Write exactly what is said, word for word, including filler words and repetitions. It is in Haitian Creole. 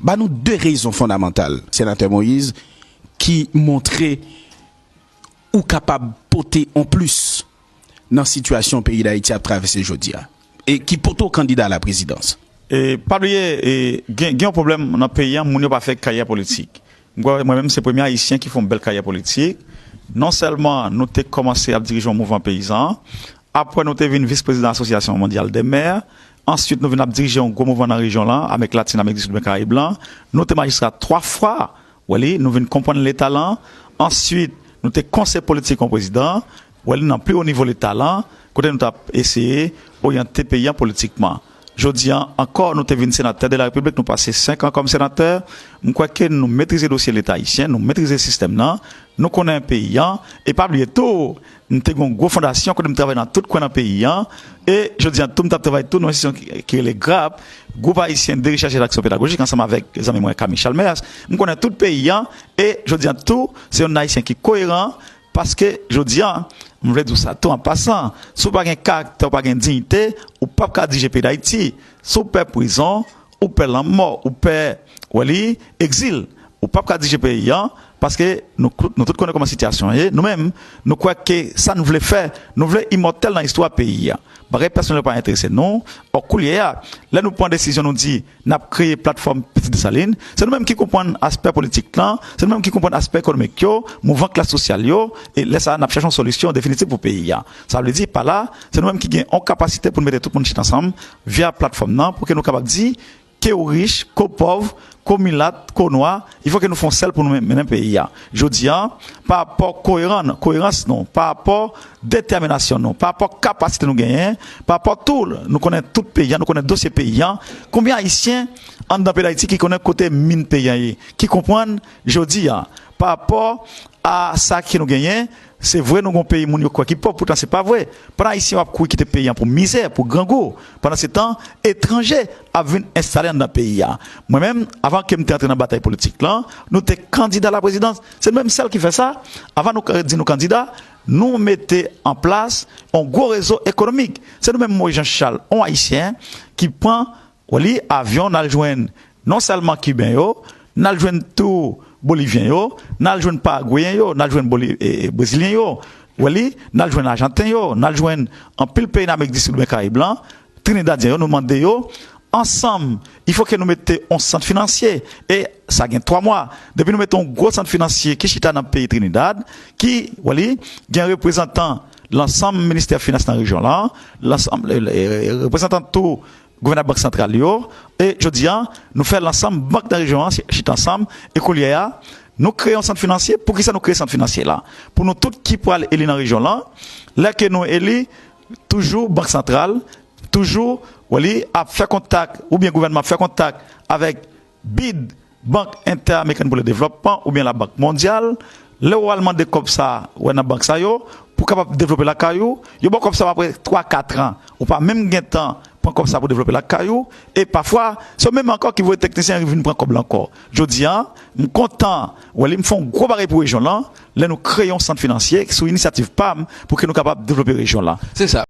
Ba nou de rezon fondamantal, Senatè Moïse, ki montre ou kapab pote on plis nan sitiyasyon peyi Dayiti ap travèse jodi a, e ki poto kandida a la prezidans. E pa bliye, e, gen, gen yon pwoblèm nan peyi a, moun yo pa fè karyè politik. Mwen, mwen menm, se premye Ayisyen ki fè yon bèl karyè politik. Non sèlman nou te kòmanse ap dirije yon mouvman peyizan, apre nou te vin vis prezidan Asosyasyon Mondyal de Mè, answit nou vin ap dirije yon gwo mouvman nan rejyon lan, Amerik Latin, Amerik di Sid, Karayib lan, nou te majistra twa fwa, wè li, nou vin konprann Leta lan, answit nou te konseye politik yon prezidan, wè li, nan pi wo nivo Leta lan, kote nou t ap eseye oryante peyi a politikman. Jodi a ankò, nou te vin senatè de la Repiblik, nou pase senk an kòm senatè. M kwè ke nou metrize dosye Leta ayisyen, nou metrize sistèm nan, nou konnen peyi a, e pa bliye tou, m te gen yon gwo fondasyon kote m travay nan tout kwen nan peyi a, e jodi a tou m t ap travay tou nan yon enstitisyon ki, ki rele GRAP, Gwoup Ayisyen de Rechèch e Daksyon Pedagojik, ansanm avèk zanmi mwen Camille Chalmers. M konnen tout peyi a, e jodi a tou, se yon Ayisyen ki koyeran, paske jodi a, m vle di w sa tou an pasan, si w pa gen karaktè, w pa gen diyite, ou p ap ka dirije peyi Dayiti. Si w pè prizon, ou pè lanmò, ou pè, wè li, egzil, ou p ap ka dirije peyi a, paske nou, nou tout konnen kòman sitiyasyon an ye. Nou menm, nou kwè ke sa n vle fè, nou vle imòtèl nan istwa peyi a. Bagay pèsonèl pa enterese nou. Ò, koulye a, lè nou pran desizyon, nou di n ap kreye platfòm Pitit Desalin, se nou menm ki konprann aspè politik lan, se nou menm ki konprann aspè ekonomik yo, mouvman klas sosyal yo, e lè sa a, n ap chèche yon solisyon definitif pou peyi a. Sa vle di, pa la, se nou menm ki gen yon kapasite pou n mete tout moun chita ansanm via platfòm nan, pou ke nou kapab di, ke w rich, ke w pòv, ke w milat, ke w nwa, il fò ke nou fè yon sèl pou nou men-, mennen peyi a. Jodi a, pa rapò koyeran-, koyerans nou, pa rapò detèminasyon nou, pa rapò kapasite nou genyen, pa rapò tou, nou konnen tout peyi a, nou konnen dosye peyi a. Konbyen Ayisyen anndan peyi Dayiti ki konnen kote min peyi a ye, ki konprann jodi a, pa rapò a sa ke nou genyen, se vre nou gon peyi moun yo kwè ki pòv, poutan se pa vre. Pandan Ayisyen yo ap kouri kite peyi a pou mizè, pou grangou, pandan se tan, etranje ap vin enstale anndan peyi a. Mwen menm, avan ke m te antre nan batay politik lan, nou te kandida la prezidans. Se nou menm sèl ki fè sa. Avan nou ka-, di nou kandida, nou mete an plas yon gwo rezo ekonomik. Se nou menm, Moïse Jean Charles, yon Ayisyen, ki pran, wè li, avyon, n al jwenn non sèlman Kiben yo, n al jwenn tou Bolivyen yo, n al jwenn Paragweyen yo, n al jwenn Boli-, e, e, Brezilyen yo, wè li, n al jwenn Ajanten yo, n al jwenn anpil peyi nan Amerik di Sid oubyen Karayib lan, Trinidadyen yo, nou mande yo, ansanm, il fò ke nou mete yon sant finansye. E sa gen twa mwa. Depi nou mete yon gwo sant finansye ki chita nan peyi Trinidad, ki, wè li, gen reprezantan lansanm ministè finans nan rejyon lan, lansanm, e, e, reprezantan tou gouvènè bank santral yo, e jodi a, nou fè lansanm bank nan rejyon an chi-, chita ansanm, e koulye a, nou kreye yon sant finansye. Poukisa nou kreye sant finansye la? Pou nou tout ki pral eli nan rejyon lan, lè ke nou eli, toujou bank santral, toujou, wè li, ap fè kontak, oubyen gouvènman ap fè kontak avèk bid, Bank Entè-Amerikèn pou le Devlòpman, oubyen Labank Mondyal, lè w al mande kòb sa, wè nan bank sa yo, pou kapab devlope lakay ou, yo ba w kòb sa apre twa, kat an. Ou pa menm gen tan pran kòb sa pou devlope lakay ou, e pafwa, se yo menm ankò ki voye teknisyen vin pran kòb la ankò. Jodi a, m kontan, wè li, m fè yon gwo bagay pou rejyon lan, lè nou kreye yon sant finansye sou inisyativ pa m pou ke nou kapab devlope rejyon lan. Se sa.